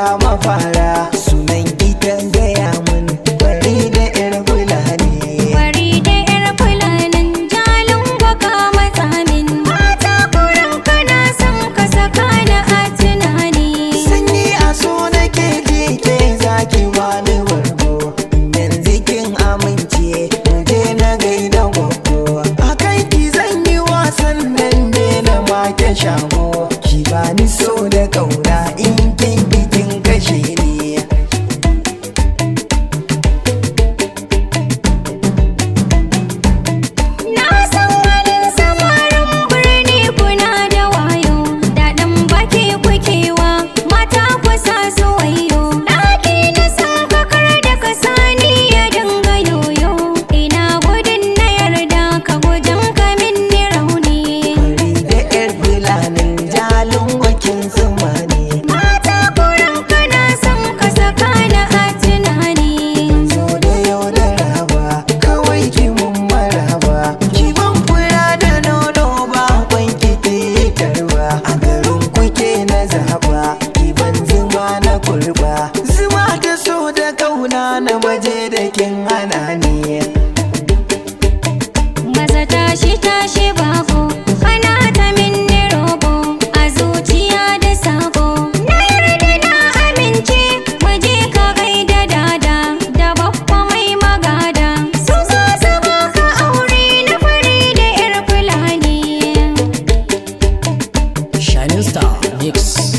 Mafara sunan gidan, gaya mun, Farida yar Fulani. Farida yar Fulanin Jalingo, ka matsa min. Mata kuran kana son ka saka ni a tunani. Sanyi a so nake ji, ke zaki bani bargo. Yanzu kin amince, mu je na gaida gwaggo. A kan ki zan yi wasan nan ne na make shago. Ki bani so da kauna, in kin ki kin kashe ni. Na san halin samarin birni, kuna da wayo. Daɗin baki kukewa mata, ku sa su wayo. Ɗaki na san kakar da ka sani ya dinga yoyo. Ina gudun na yarda ka gujen ka min ni rauni. Farida yar Fulanin Jalingo, kin zuma ne. Mata kuran kana son ka saka ni a tunani. Zo da yau da raba, kawai ki mun maraba. Ki ban fura da nono, ba kwan ki tarba. A garin kuke na zaba, ki ban zuma na kurba. Zuma ta so da kauna na waje da kin hana ni. Maza tashi tashi bako, kana ta minni rogo, a zuciya da sako. Na yarda na amince, mu je ka gaida dada da babba mai magada. Su za su baka aure na Farida yar Fulani. Shining Star Mix.